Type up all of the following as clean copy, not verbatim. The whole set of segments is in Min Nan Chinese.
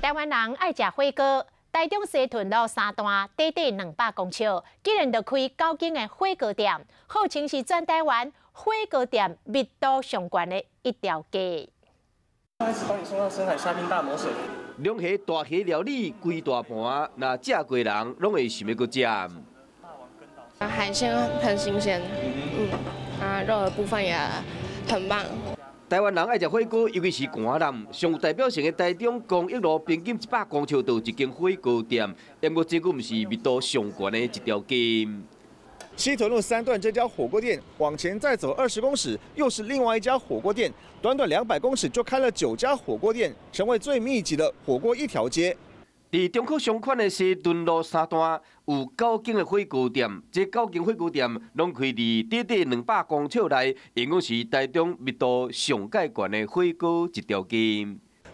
台灣人愛食火鍋，台中西屯路三段短短200公尺，竟然就開九間的火鍋店，號稱是全台灣火鍋店密度上懸的一條街。開始幫你送到深海蝦兵大魔神。龍蝦大蝦料理規大盤，若食過人攏會想欲閣食。海鮮很新鮮，啊肉的部分也很棒。台灣人愛食火鍋，尤其是寒南，上有代表性的台中公益路平均100公尺就有一間火鍋店，不過這閣毋是密度上懸的一條街。西屯路三段這家火鍋店，往前再走20公尺，又是另外一家火鍋店。短短200公尺就開了九家火鍋店，成為最密集的火鍋一條街。佇中區上寬的西屯路三段有九間的火鍋店，這九間火鍋店攏開佇短短200公尺內，應該是台中密度上蓋懸的火鍋一條街。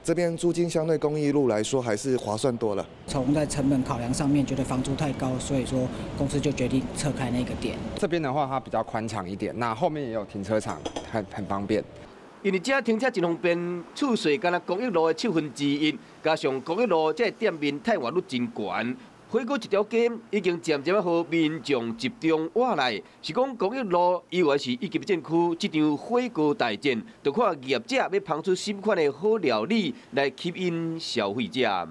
這邊租金相對公益路來說還是划算多了。從在成本考量上面，覺得房租太高，所以說公司就決定撤開那個店。這邊的話，它比較寬敞一點，那後面也有停車場，很方便。因為這停車真方便，厝稅敢若公益路的七分之一，加上公益路這個店面汰換率真懸，火鍋一條街已經漸漸予民眾集中倚來。是講公益路猶原是一級戰區，這場火鍋大戰，就看業者欲烹出啥款的好料理來吸引消費者。